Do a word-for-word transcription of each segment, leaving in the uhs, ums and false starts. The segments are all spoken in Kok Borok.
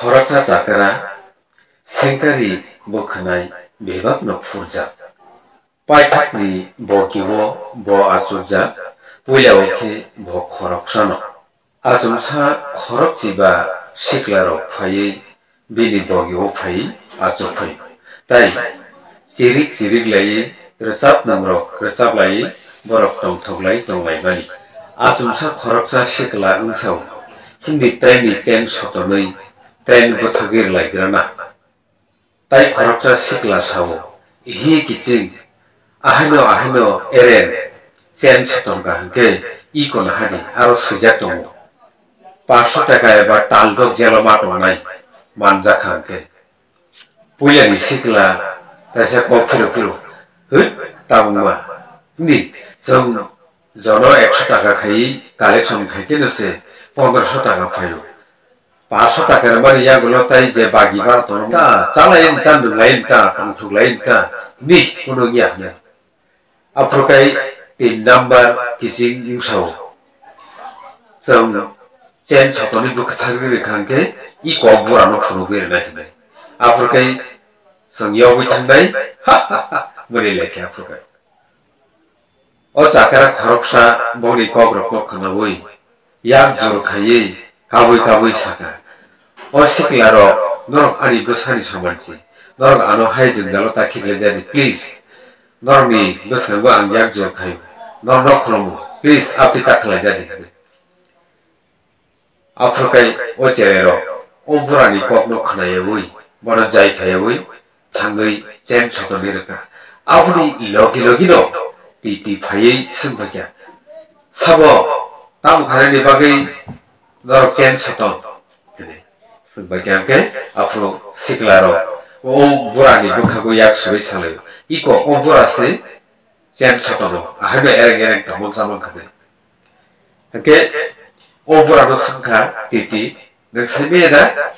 Khoroksa chakra sengkari bo khwnai bebakno phurjak. Paithakni bogio bo achukjak, puilao khe bo khoroksano. Achomsa khorokchiba siklarok phaiwi bini bogio phaiwi achukphai. Tai chirik chirik laiwi rwchapnungrok rwchaplaiwi borok tongthoklai tonglaimani. Achomsa khoroksa sikla wngsao himni trainni chain sotonwi train bwthagwi rwlaigrana. Tai khoroksa sikla sao, "Ihi kiching, ahaino ahaino eren chain soton ka hwnkhe iko nahadi aro swijak tongo. Panchsho taka eba taldok jelo ma tongnai manjakha hwnkhe." Puilani sikla kaisa kok phiro phiro, "Hwt, tabukma, ni chwng jono ekso taka khai collection khai khe no se pondroso taka phaio. Panchsho taka rwmani yagulo tai je bagi bar tongo ta, chalai ta, nunglai ta, tongthoklai ta, ni kuno ya hwnwi." Aphuru kai tin number kiching wngsao. Chwng chain sotoni bwkha thangwi rwkha hwnkhe i kok burano phunugwi rwnai hwnwi. Aphuru kai chwng yogwi thangnai, mwnwi lai khe aphuru kai. O chakra khoroksa bongni kokrokno khwnaui yak jor khaiwi kabui kabui saka, "O siklarok, norok ani bwsani soman si. Norok ano hai jwngjalo ta khiklaijadi, please. Norokni bwskango ang yak jor khaio. Norokno khulumgo, please, aphi ta khlaijadi," hwnwi. Aphuru kai o cherairok o burani kokno khwnaiyaui, bono jai khaiyaui thangwi chain sotoni rwkha. Aboni logi logino titi phaiwi swngbaikha, "Sabo tamo khanani bagwi norok chain soton?" hwnwi swngbaikha. Hwnkhe aphuru siklarok o burani bwkhago yak suri salaio, "Iko o bura se chain sotono, ahaino ereng ereng tongmung chamung kha de." Hwnkhe o burano swngkha titi, "Nwng saimanya da?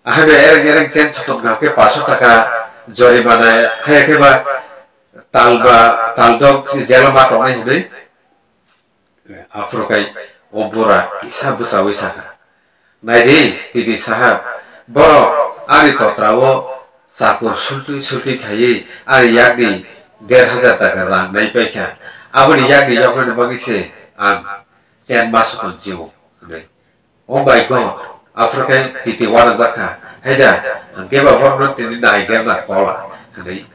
Ahaino ereng ereng chain soton kha hwnkhe panchsho taka jorimana haya khe ba tal ba, tal dok jelo ma tongnai," hwnwi. Aphuru kai o bura kisa bwchaui sakha, "Naidi, titi sahab, borok ani totrao chakur sultwi sultwi khaiwi ani yakni der hajar taka rang naipaikha. Aboni yakni yoknani bagwi se ang chain ma soton chio," hwnwi. "Oh my God, aphuru khe titi uanajakha, hai da, hwnkhe ba borokno tini naigerna kola," hwnwi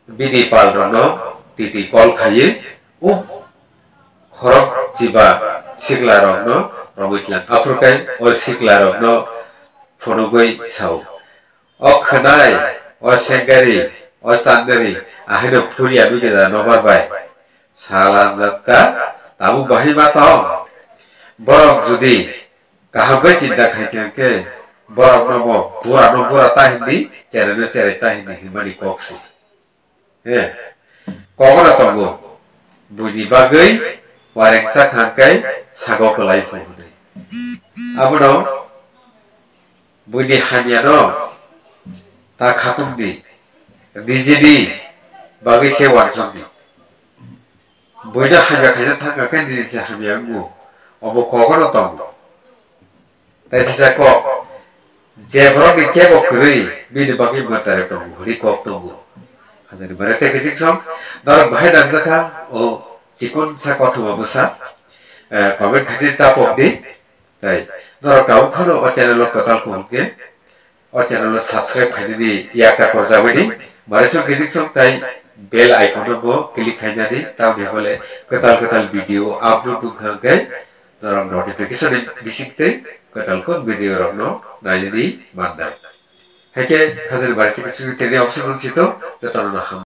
bini palrokno titi kol khaiwi o khorok chiba siklarokno romwi tlang. Aphuru khe o siklarokno phunugwi sao, "O khwnai, o sengkari, o chandari, ahaino phuri ya bini da nobar bai. Sala jatka, tabuk bahai ma tong? Borok jodi kaham khe chinta khai khe, hwnkhe borokno bo burano bura ta hindi, cheraino cherai ta hindi," hinmani kok se. He, kogono tongo, buini bagwi warengsa kha hwnkhe sago kwlai phu hwnwi. Abono buini hamyano ta khatungdi, nijini bagwi se uansukdi. Buino hamya khaina thangkha khe nini se hamya wngo, obo kogono tongo. Tai sisa kok, je borokni kebo kwrwi, bini bagwi mwtai rok tongo, hwnwi kok tongo. Khajani bare tei kiching song, norok bahai nangjakha, o chikon sa kothoma bwsa, eh, comment khaitini tapok di. Tai norok tabuk phano o channel o kwtal kuhun khe, o channel o subscribe khainani yakta korjak bai di. Bare song kiching song tai bell icon no bo click khainani, tamni hole kwtal kwtal video upload wngkha hwnkhe norok notification ni bisingtwi kwtal kok video rokno nainani mannai. Haikhe khajani bare tei kiching tei option rok sito jotono no ham.